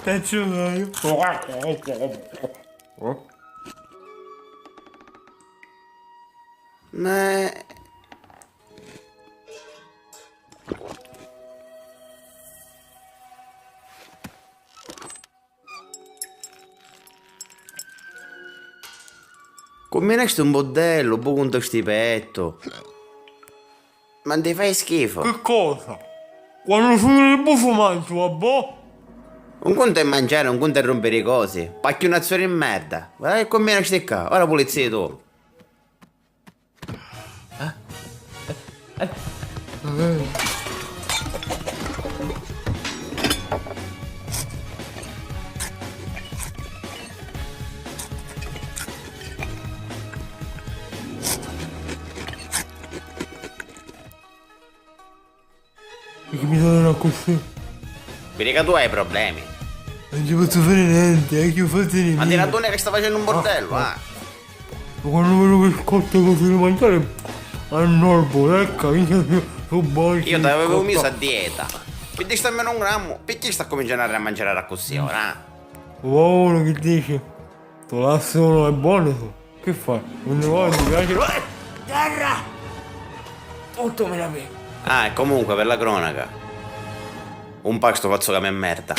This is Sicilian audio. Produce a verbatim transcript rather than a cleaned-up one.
Te ci voglio. Ma Cumminasti un buddellu, bu cunta sti pettu. Ma ti fai schifo. Che cosa? Quannu sugnu di bufu mangiu, vabbò? Un cuntu è mangiari, un cuntu è rumpiri i cosi. Pacchiunazzu di merda. Guarda che cumminasti ccà, ora pulizzi tu. Picchì mi dai accussì? Vidi ca tu hai problemi. Non ci pozzu fari nenti, è chi fazzu di. Ma ti raduni ca sta facennu un bordellu, ah. Quannu vedu biscotti così di mangiari, a norbo, ecco, io su buoni. Io t'avevu misu a dieta. Piddista almenu un grammu, picchì sta cuminciannu a mangiari accussì ora, ah? Uomo, chi dici? Tu lassi uno è buono tu. Che fai? Non ne vuoi, ti piace? Eh, terra! Tutto me la vedo. Ah, e comunque, per la cronaca, un pastu fazzu ca me merda.